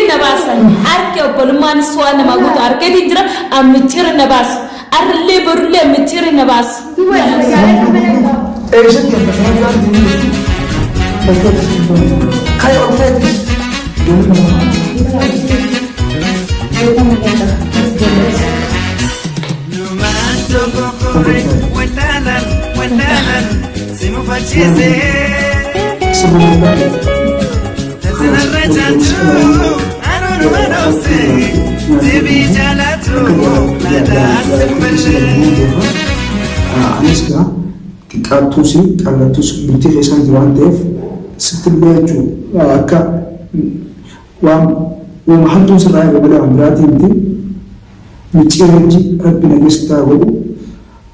Micciirri na baasan. Harki obbolummaan waan namaa guutu harkeetiin jira. An micciirri na baasu. Arrillee borullee micciirri na baasu. Eessatti akkasumas Kaya ol feetis. Anis gaa xiqqaattuus qallattuus bultii keessaan jiru waan ta'eef sitti illee jechuun akka waan uuma hamtuun sirraa eegu malee waan biraatii miti. Micciir hojii rabbi nageessa godhu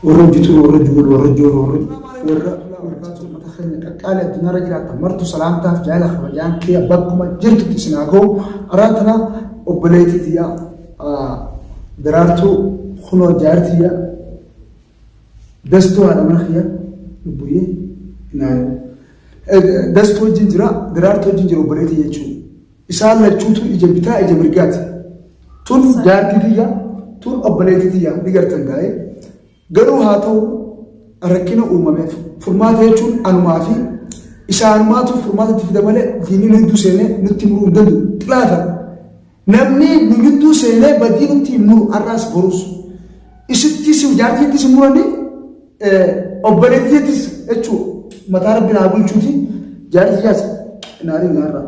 warra hojjetu warra juulu warra jooru warra warra uummata keenya qaqqaalii addunyaarra jiraatan martu salaamtaaf jaala kabajaan kiyya bakkuma jirtutti isin haa ga'u. Araan tana obboleettii tiyya daraartuu kunoo jaartiyya dastuu haadha mana kiyya lubbuyyee naayo. Dastuu wajjin jira daraartuu wajjin jira obboleettii jechuudha. Isaan lachuutu ija bitaa ija mirgaati. Tun jaartii tiyya, tun obboleettii tiyya ni gartan gaa'ee. Garuu haa ta'u rakkina uumameef furmaata jechuun anumaa fi isaanumaatu furmaata itti fida malee diinni nu gidduu seenee nutti muruu hin danda'u. Xilaata namni nu gidduu seenee badii nutti hin muru har'aas borus. Isittis jaartiittis hin muranii obboleettiittis jechuun mataa rabbi naa bulchuuti jaartii jaas naarii narraa.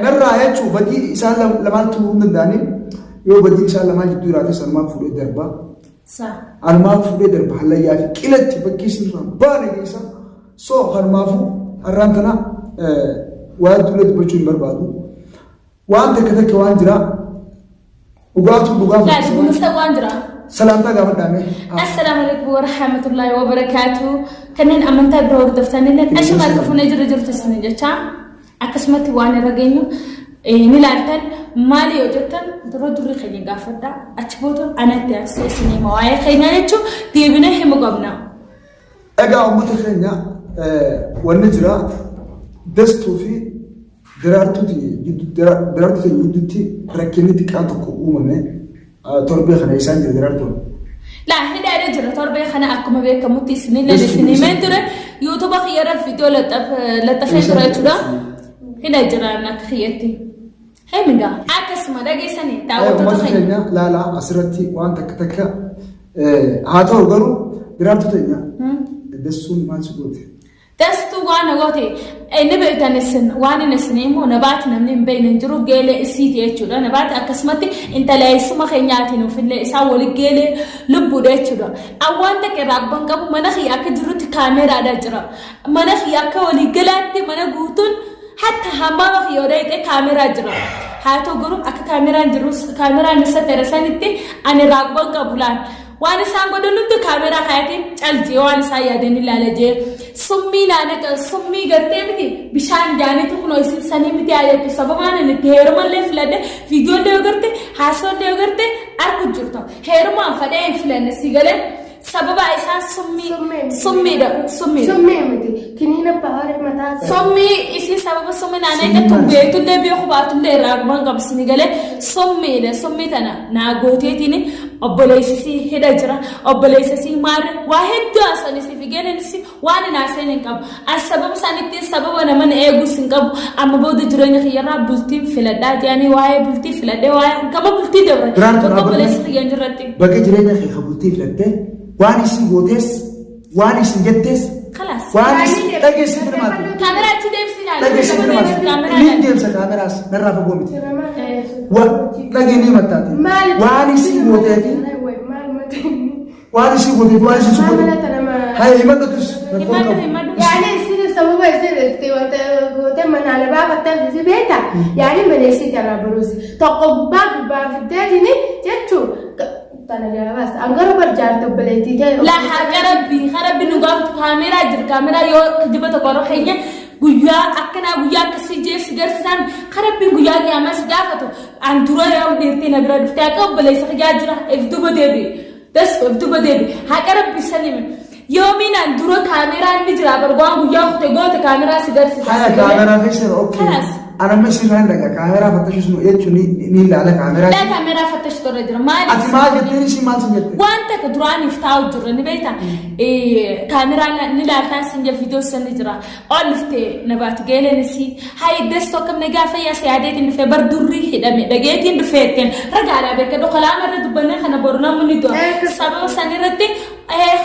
Narraa jechuun badii isaan lamaatti muruu hin danda'anii yoo badii isaan lamaan jidduu jiraate sanumaan fuudhee darbaa. Anumaan fuudhee darba hallayyaa fi qilatti bakkee isinirraa baane keessa. So kanumaafuu har'aan tana waan duulee dubbachuu hin barbaadu. Waan takka takka waan jira dhugaatu dhugaa Laal dhugumasta waan jira. Salaamtaa gaafadhaa mee. Assalaamu alaikum warahmatullahi wabarakaatu. Kanneen amantaa biroo hordoftanillee ashuma harka fuunee jirra jirtu isin jecha akkasumatti waan irra geenyu ni ilaaltan maali yoo jettan dura durri keenya gaafadha achi booda anatti aansee isin hima waa'ee keenyaa jechuun deebinee himu qabna. Egaa uummata keenya wanni jira dastuu fi daraartuu daraartuu keenya gidduutti rakkinni xiqqaan tokko uumame torbee kana isaan jira daraartuun. Laa hidhaadha jira torbee kana akkuma beekamutti isinillee isin himeen ture yuutuuba kiyyarra viidiyoo laxxafee ture jechuudha. Hidha jira akka kiyyatti. Himigaa akkasuma dhageessanii daawwattoota Uummata keenya. keenya laalaa asirratti waan takka takka haa ta'u garuu daraartuu teenya dassuun maal si goote? Dastuu waan na goote inni beektan isin waan inni isin immoo nabaati namni hin beekne hin jiru geelee isiiti jechuudha. Nabaati akkasumatti intala eessuma keenyaati nuufillee isaan wali geelee lubbuudha jechuudha. An waan takka irraa abbaan qabu mana kiyya akka jirutti kaameeraadha jira. Mana kiyya akka walii galaatti mana guutuun hatta hammaama kiyya yoo dhayxe kaameeraa jira. Haa ta'u garuu akka kaameeraan jiru kaameeraan isa tere sanitti ani irraa abbaan qabu laal. Waan isaan godhan hundi kaameeraa kaayatiin cal jee waan isaan yaadan ilaala jee summii naa naqan summii gartee miti bishaan jaanitu kunoo isin sanii miti haa jettu sababaan ani itti heerumallee filadhe viidiyoollee yoo garte haasoollee yoo garte arku jirta heerumaan fadhee hin filanne si galee sababa isaan summii summiidha summiidha. Summii miti. Kiniina baharee mataa. Summii isin sababa summii naa naqattu beektullee beeku baatullee irraa guban qabsini galee summiidha summii tana naa gooteetiin obboleessisii hidha jira obboleessisii maarre waa hedduu haasa'anii fi geenanis waan hin haasa'in hin qabu as sababa isaan ittiin sababa nama na eeguus hin qabu amma booda jireenya kiyyarraa bultiin filadhaa jedhanii waa'ee bultii filadhee waa'ee gama bultii dabre Duraantu bakka dhaabbatee- obboleessi kiyya hin jirretti. Bakka jireenya kee kan bultii filattee waan isin gootees waan isin jettees Kalaas. waan isin dhageessi firmaatu. Kaameraa achi deebisi ilaali. Dhageessi firmaatu. Kaameraa Niin ilaali. deemsa kaameraas narraa fagoo miti. Dhageenii mattaati. Waan isin gooteefi waan isin gooteefi waan isin gooteefi. Hayya himadhutus rakkoo Himadhu qabu. himadhu. Yaani isin sababa isin itti wanta gootee manaa na baafatteef isi beekta. Yaani mana isii irraa baruusi. Tokko gubbaa gubbaa fiddeetini jechuu tana jala baasta. An garuu bar jaarti obboleettii ta'e. La haqa rabbii rabbi nu gaafatu kaameraa jira kaameraa yoo kijiba tokko yeroo keenya guyyaa akkanaa guyyaa akkasii jee si garsiisan karabbiin guyyaa qiyaamaa si gaafatu an dura yoo dhiirtii na bira dhuftee akka obboleessa kiyyaa jira if duba deebi das if duba deebi haqa rabbii sanime yoomiin an dura kaameraan ni jira bar waan guyyaa kute goote kaameraa si garsiisa. Haya kaameraa keessa okay. Kalaas. Ana amma isin irraa dhagaa kaameraa fattashu sun jechuun ni ilaala kaameraa. Laa kaameraa fattashu irra jira. Maaliif? Ati maal jetteen ishii maal sin jette? Waan takka duraaniif taa'u jirra ni beektaa? Kaameraa ni laaltaan sin jira viidiyoo san ni jira. Ol dhuftee na baatu geeleen isii. Hayi desto akkam nagaa fayyaa si yaadeetiin dhufee bar durri hidhame dhageetiin dhufee jetteen ragaadhaa beekadhu kalaama irra dubbannee kana boru namni ni du'a. Sababa san irratti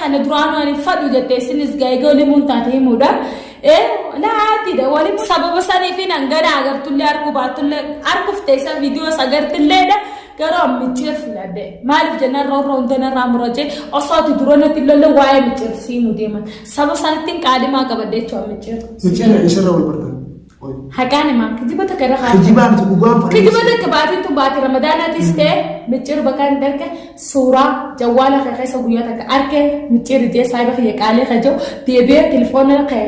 kana duraanuu ani fadhu jettee isinis gaa'ee waliin taate himuudha. Laatiidha waliin sababa saniif nan gana agartullee arguu baattullee arguuf teessa viidiyoo agartilleedha. Garuu an micciir filadhe. Maaliif jennaan roorroo hunda narraa murajee osoo ati dura natti lolle waa'ee micciir siimuu deeman. Saba sanittiin qaadimaa qabadhe jechuudha micciir. Micciir isarra wal bartan. Haqaan himaa kijiba takka irra haa. Kijibaa miti dhugaan fadhiisa. Kijiba takka baatiin tun baatii ramadaanaatis ta'e micciir bakka hin darke suuraa jawwaala kee keessa guyyaa takka arke micciir jee saayiba kiyya qaalee kee jiru deebi'ee telefoona kee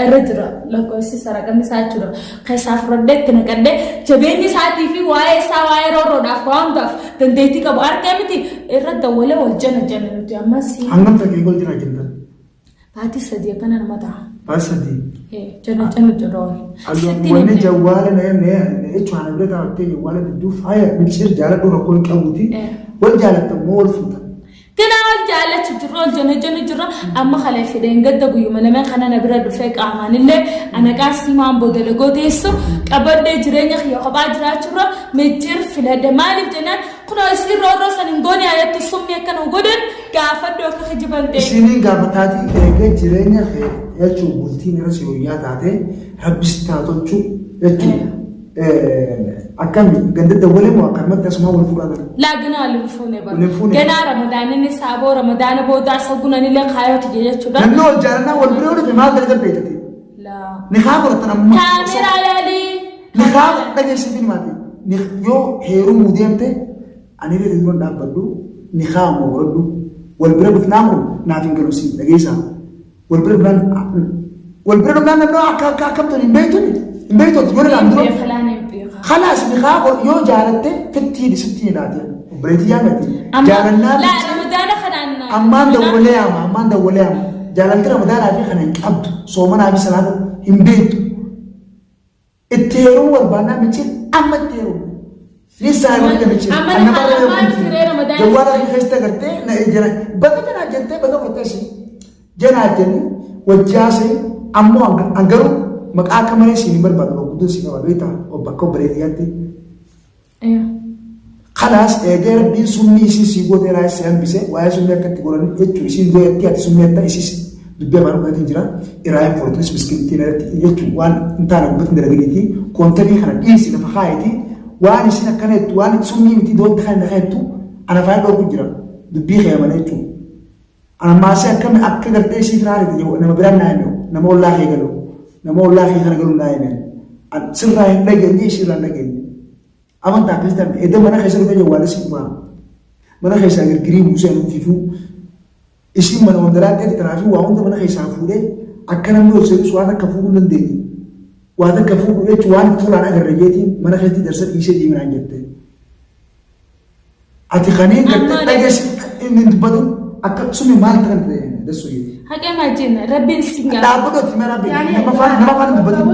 irra jira lakkoofsi isaa raqamni isaa jechuudha. Keessaa fudhadhee itti naqadhee jabeenyi isaatii fi waa'ee isaa waa'ee roorroodhaaf waa hundaaf dandeettii qabu arkee miti irra dawwalee wal jana jana nuti ammas. Hangam takka eegol jira jettan? Baatii 3 akkana nama ta'a. Baatii 3. Jana jana jira wal. Sitti Wanni jawwaala na na jechuun ana bira taa'attee jawwaala gidduu faaya micciir jaaladhu rakkoo hin qabuuti. Wal jaalatta immoo wal fuuta. Ganaa wal jaallachu jirra wal jana jana jirra amma kalee fedheen gadda guyyuma lameen kana na bira dhufee qaamaan illee ana qaasii maan booda lagoo teessu qabadhee jireenya kiyya kophaa jiraachurra micciir filadhe maaliif jennaan Kunoo isiin roorroo san hin goone ayattu summii akka nu godhan gaafadhu akka kijiban ta'e. Isiiniin gaafataatii eega jireenya kee jechuun bultiin irra si wayyaa taate rabbi sitti haa tolchu jechuun akkami ganda dawwalee moo akkanumatti asumaa wal fuudhaa galu? Laa ganaa wal hin fuune bara. Wal hin fuune. Ganaa ramadaanni saaboo ramadaana boodaa sagunanillee kaayooti jechuudha. Namni wal jaalannaa wal bira yoo dhufe maal dalaga beektati? Laa. Ni kaa godhatan amma. Kaameraa laalii. Nikaa dhageessiif himaati. Yoo heerumuu deemte ani irra dura dhaabbadhu nikaa ammoo godhadhu. Wal bira dhufnaan kun naaf hin galu siin dhageessaa. Wal bira dhufnaan wal bira dhufnaan namni akka akka akkamtu hin beektu hin beektu yoo naan dura. Kalaas nikaa yoo jaalatte fittiin sitti hin haati. Obboleettii yaamati. Jaalannaan ammaan dawwalee yaama ammaan dawwalee yaama. Jaalalti ramadaanaa fi kana hin qabdu soomanaa fi salaata hin beektu. Itti heerumuu barbaannaa micciir amma itti heerumu. Ni saayiba kiyya micciir. Amma Anna ni barra yoo haala micciir. siree Ramadaana Jawwaala kiyya keessatti agartee na jana baga janaa jettee baga furtee si janaa jenni wajjaasee ammoo an garuu maqaa akka malee siin hin barbaadu guddoo si qaba beektaa bakka obboleettiyaatti. Kalaas eegee rabbiin summii isii sii gootee irraa si hambise waa'ee summii akka itti godhan jechuu isiin dooyatti ati summii atta isiis dubbii afaan dhugaatiin jira irraa hin fudhatunis miskinttiin irratti jechuu waan hin taane gubbatti hin dalaganiiti koontarii kana dhiisi lafa kaayiti waan isiin akkana jettu waan summii miti dootti kana lafa jettu ana afaan dhooku jira dubbii kee amana jechuu ana maasii akkami akka gartee isii firaa argite nama biraan naa hime nama ollaa kee galu nama ollaa kee kana galu naa hime sirraa hin dhageenye isiirraa hin dhageenye. Amantaa akkasii ta'an edda mana keessa dhufee jawwaala si dhumaa. Mana keessaa girgirii buusee ani ufifuu. Isiin mana wandalaatti ati tanaafii waa hunda mana keessaa fuudhee akka namni ol seenus waan akka fuudhuu hin dandeenye. Waan akka fuudhu jechuun waan itti tolaan agarre jeetiin mana keessatti darsa dhiisee deeminaan jette. Ati kaniin gartee Amma dhageessi inni hin dubbatin akka sumi maal ta'an dassu jeeti. Haqee maa jenna rabbiin si gaafata. Dhaabbatu ati mara beeku nama afaan nama afaan hin dubbatin.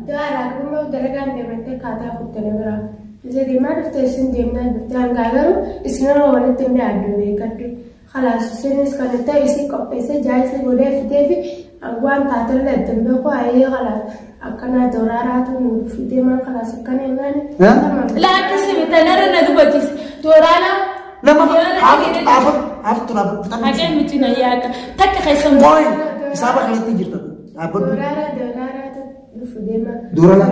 Daaraa kuma dalagaan deemtee kaataa futtanii bira. Isa deemaa dhufte isin deemnaan dhufte hangaa garuu isin irra walitti hin dhiyaaddu beekadhu. Kalaas isinis kan ta'e isin qopheessee jaayisii godhee fidee fi waan taatellee itti hin beeku hayyee kalaas akkanaa dooraaraatu nu fidee maal kalaas akkana jennaan. Laa akkasii miti tanarra na dubbachise. Dooraana. Lama haaftu dhaabatu haaftu dhaabatu. Haqee miti na yaaka. Takka keessan. Qoy isaaba kanatti jirta dhaabbadhu. Dooraara dooraaraatu nu fidee maal. Dooraara?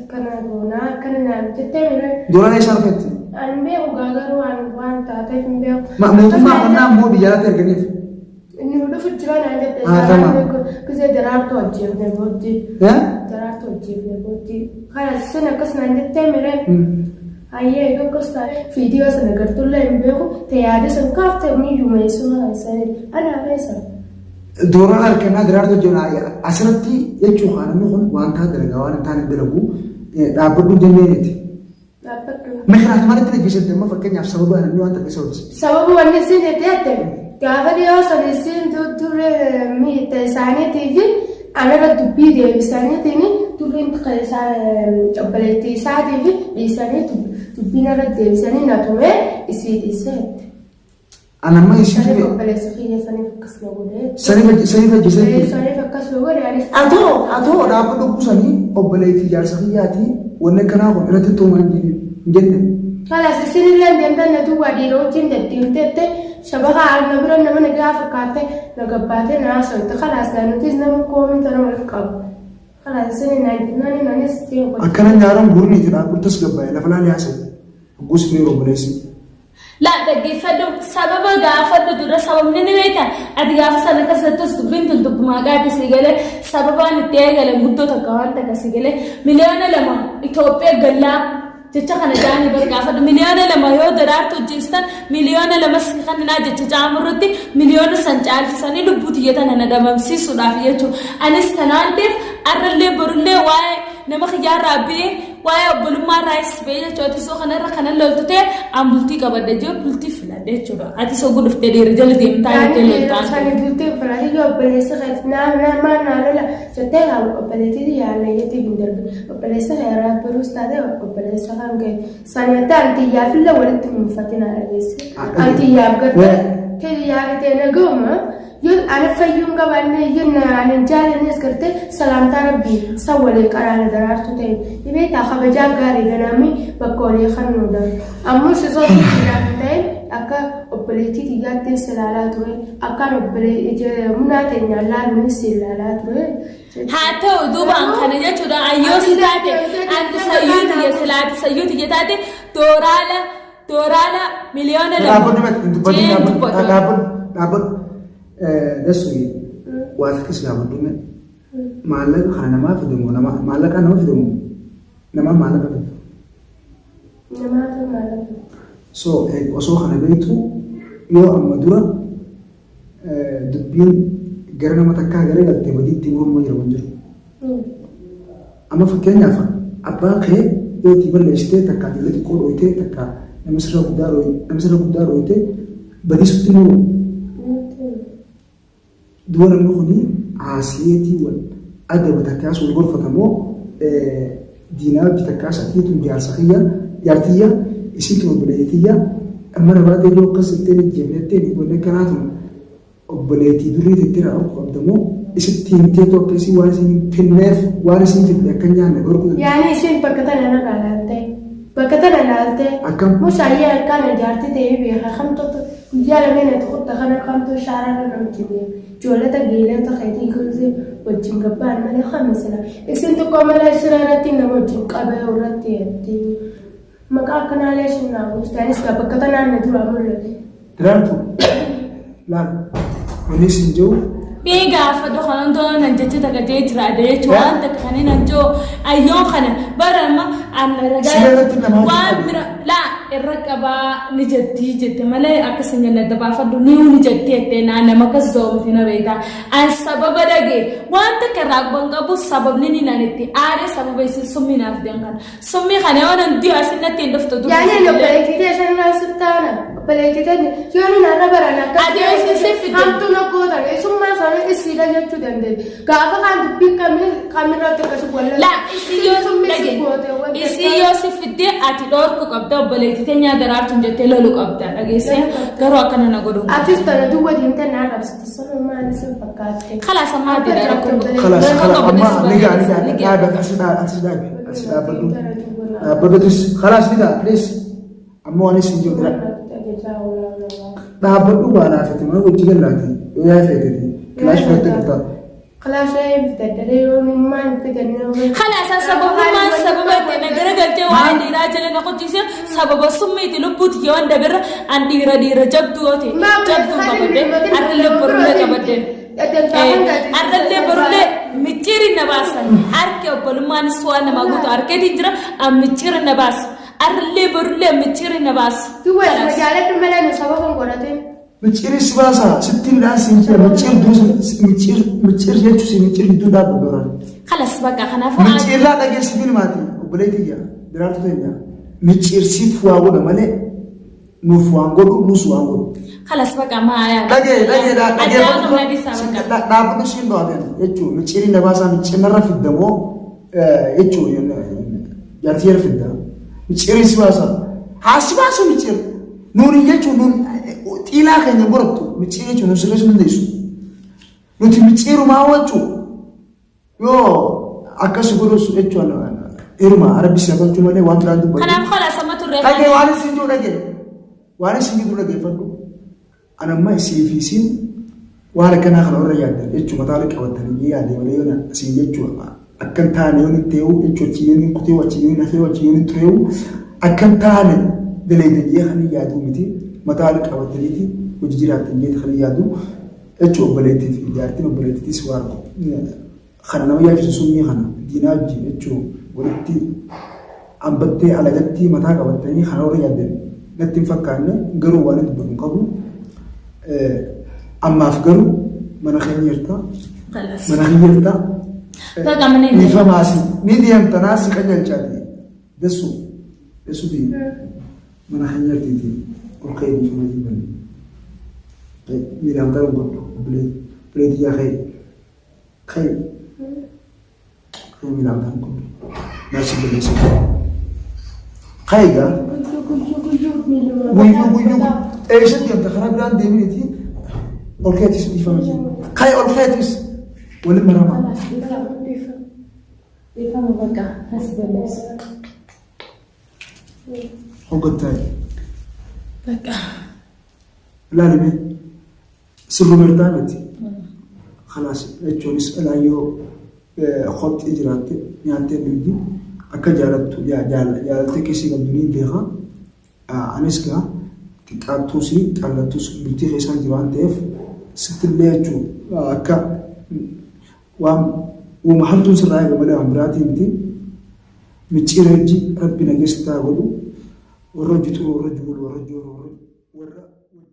Akkana goonaa akkana naan jettee miree. Dooraara isaa dhufetti. Ani beeku garuu waan waan taateef hin beeku. Mootummaa qonnaa immoo biyya alaatti erganiif. Inni dhufu jira naan jette. Haa, tamam. Gisee daraartuu ajjeefne booddee. Eh? Daraartuu ajjeefne booddee. Kana sun akkas naan jettee miree. Hayyee egaa akkas taate viidiyoo sana gartullee hin beeku ta'e yaada sun kaafte miyyuma eessuma kan isaanii anaa keessa. Dooraan harkannaa daraartuu jira asirratti jechuun haa namni kun waan taa dalagaa waan hin taane dalagu dhaabbadhu jenneeniti. Dhaabbadhu. Mikiraat maalitti dhaggeessatti amma fakkeenyaaf sababa namni waan takka isa hojjese. Sababa wanni isin jette gaafa dhiyoo san isin duree miidha isaaniitii fi anarra dubbii deebisaniitiin Durriin isaa obboleettii isaatii fi dhiisanii dubbiin irra deebisanii na tumee isii dhiisee. Anamma isii Saniif tume obboleessa kiyya saniif akkas na godhe. saniif ajjeesanii. Saniif akkas na godhe anis. Atoo dhaabbata dhugusanii obboleettii jaarsa kiyyaatii wanni akkanaa kun irratti tuumaa hin jenne. Kalas isinillee deemtan na duwwaa dhiira wajjin deddeemteette shabakaa na bira nama na gaafa fakkaatte na gabbaatee na haasofte kalaas gaa nutis nama koomii tana wal qabu. Kalaas isin naan jennaan anis deemu. Akkana nyaaran gurni itti dhaabbatu tasgabbaa'e lafa laalee haasa'e. Gosi biree obboleessi. Laa dhaggeeffadhu sababa gaafadhu dura sababni ni beekta ati gaafa sana akkas jettus dubbiin tun dubbumaa gaati si galee sababaan itti eegalan guddoo takka waan takka si galee 2,000,000 Itoophiyaa gallaa jecha kana jaanii bar gaafadhu 2,000,000 yoo daraartu hojjeestan 2,000,000 si kanninaa jecha caamurratti miliyoona san caalchisanii lubbuu tiyya tana na dhabamsiisuudhaaf jechuudha. Anis kanaan ta'eef arrallee borullee waa'ee nama kiyyaarraa ba'ee waa'ee obbolummaa irraayis ba'ee jechuudha. Ati soo kanarra kanan loltu ta'e an bultii qabadha jee bultii filadha jechuudha. Ati soo gudhuftee dhiira jala deemtaa jettee loltaan. Sani bultii filadhe yoo obboleessa keetti naa naa naa lola jettee kaa obboleettii yaadna jettee hin darbe obboleessa kee irraa baruus taate obboleessa kan kee sani jettee antiyyaaf illee walitti hin mufatina dhageesse. Antiyyaaf gartee kiyyaaf ta'e naguma yoo ana fayyuun qabaanne yoo ani jaalannes gartee salaamtaa rabbii san waliin qaraana daraartu ta'e dhibee taa kabajaa gaarii ganamni bakka walii kennuudha. Ammoo si soo kiyyaaf ta'e akka obboleettii xiyyaattiin si ilaalaa ture akkaan obboleettii munaa teenyaan laaluunis si ilaalaa ture. Haa ta'u duubaan kana jechuudha ayyoo si taate anti sayyuu tiyya silaati sayyuu tiyya taate dooraala 2,000,000. Dhaabbadhu mati hin dubbatin Jeen dhaabbadhu dubbadhu. dhaabbadhu dhaabbadhu. Dassuyi waa takkas gaafadhu mee maallaqa kana namaa fidamu nama maallaqa nama fidamu namaa maallaqa fidu. Namaatu maallaqa. So osoo kana beektu yoo amma dura dubbiin gara nama takkaa gara galte badiitti morma jira waan jiru. Amma fakkeenyaaf abbaa kee yoo itti balleessitee takka ijoollee xiqqoo dhooytee takka nama sirra guddaa nama sirra guddaa dhooytee badii sitti muru. Duba namni kuni haasiyeetii wal adaba takkaas wal gorfatamoo diinaa hojii takkaas atiitu jaarsa kiyya jaartiyya isiitu obboleettiyya mana baatee yoo akkas jettee ijjeefnettee wanni akkanaa tun obboleettii durii tettee irraa dhorku qabdamoo isitti himteetu akka isii waan isin finneef waan isin fidde akka hin nyaanne dhorku dandeessa. Yaani isin bakka tana irra laaltee bakka tana laaltee Akkam? mushaayyee akkaan jaartii ta'ee beeka kamtotu guyyaa lameen ati kutta kana kamtu shaara irra wajjin ijoollota geelota keetii kuusi wajjin gabbaan malee kami sila isin xiqqoo malee sira irratti nama wajjin qabee irratti jetti maqaa akkanaalee isin naa buustaanis bakka tanaan na duraa mul'ate. Diraartu laal wanni isin jiru Mee gaafadhu kanan tola nan jecha takka jee jira adda jechuun waan takka kan hin anjoo ayyoon kana bara amma an ragaa Sira irratti namaa waan bira laa irra qabaa ni jettii jette malee akka isin jenne adda baafadhu ni ni jetti jettee naa nama akkas zoomti na beektaa an sababa dhagee waan takka irraa quban qabu sababni ni naan itti aaree sababa isin summii naaf deem kana summii kana yoo nan diyo asin natti hin dhuftu dur Yaani ani obboleettii ta'e sanarraa sittaana. Obboleettii ta'e yoo nu narra baran akkas Ati yoo isin si fidde. hamtuu na gootan isummaa sana isiidha jechuu dandeenya. Gaafa kaan dubbii kamii kamirratti akkas walla. La isii yoo dhage isii yoo si fidde ati dhoorku qabda obboleettii teenyaa daraartuun jettee lolu qabda dhageessee garuu akkana na godhu. Atis tana duwwa deemtee na arrabsite sana maal isin fakkaatte? Khalaas amma ati rakkoon qabu. Khalaas Rakkoon khalaas qabu amma ni ni gaa ni gaa ni gaa. dhaabe atis dhaabe atis dhaabe atis dhaabbadhu dhaabbadhutis khalaas ni gaa please amma waan isin jiru dira dhaabbadhu waa naafete mana hojii gallaati yoo yaa feeteti kilaash fudhatte dhufta. Kilaashee bitadhee yoo maal bitannee. Khalaas sababummaan sababa itti na garagaltee waan dhiiraa jala na qochise sababa summiiti lubbuuti yoo hunda bira an dhiira dhiira jabduu yoo ta'e jabduu qabadde arrallee borullee qabadde. Arrallee borullee micciiri na baasan harki obbolummaan waan namaa guutu harkeetiin jira an micciiri na baasa arrallee borullee micciiri na baasa. Duwwa jaaladhu malee nu sababa hin godhatin. Micciirri si baasa sitti midhaan siin jira micciir duus micciir micciir jechuun si micciir gidduu dhaabbatu duraan. Khalas bakka kanaafuu Micciirraa dhageessifin maati obboleettii ija diraartu teenya micciirsiif waa godha malee nuuf waan godhu nus waan godhu. Khalas bakka maayaa. Dhagee dhagee dhagee Addaan humna dhiisaa bakka. dhaabbatu siin dho'ateen jechuun micciirri na baasaa micciirra fiddamoo Jechuun jaartii jara fidda. Micciirri si baasa. Haa si baasu micciirri. Nuuni jechuun nuun xiilaa keenya godhattu micciirri jechuun nu sirreessuu dandeessu. Nuti micciirumaa wachuu yoo akkas godhus jechuun hiruma arabbi si tolchuu malee waan biraan dubbatu. Kanaaf kalaas amma turre. Dhagee waan isin jiru dhagee. Waan isin jiru dhageeffadhu. An amma isii fi isiin waan akkanaa kana warra yaaddan jechuu mataa walitti qabattanii yaadee malee yoona isin jechuu akka hin taane yoon hin ta'uu jechuu achi yoon hin kutee achi yoon hin hafee achi yoon hin tureewu akka hin taane daleeydan jee kan hin yaaduu miti mataa walitti qabattaniiti hojii jiraattan jeeti kan hin yaadu jechuu obboleettii fi jaartiin obboleettiitis waa argu Kana nama yaachisu summii kana diinaa wajjin jechuun walitti ambattee alagatti mataa qabattanii kana warra yaaddan natti hin fakkaanne garuu waan hin dubbatu hin qabu. Ammaaf garuu mana keenya jirta. Mana keenya jirta. Baqa mana hin Dhiifamaasi ni deemta naa si qajeelchaati. Dessu dessu biyya mana keenya jirtiiti ol ka'ee dhiifama jibbani. Miilaan ta'uu godhu obboleettii yaa ka'e. Kai. Kai milaan kan kun. Nasi balleessa. Kai gaa. Guyyuu guyyuu eessa deemta karaa biraan deeminiiti ol keetis dhiifama jee. Kai ol keetis waliin maramaa. Dhiifama bakka as balleessa. Hoggattaa. Bakka. Ilaalime. Sirrumertaa miti. Kalaas jechuunis ilaa yoo kopxii jiraatte nyaattee dhugdi akka jaalattu jaalattee keessi qabdu ni beeka. Anis gaa xiqqaattuus qallattuus bultii keessaan jira waan ta'eef sittillee jechuu akka waan uuma hamtuun sirraa eega malee waan biraatii miti. Micciira hojii rabbi nageessa godhu warra hojii xuruu warra juulu warra jooru warra wajjin.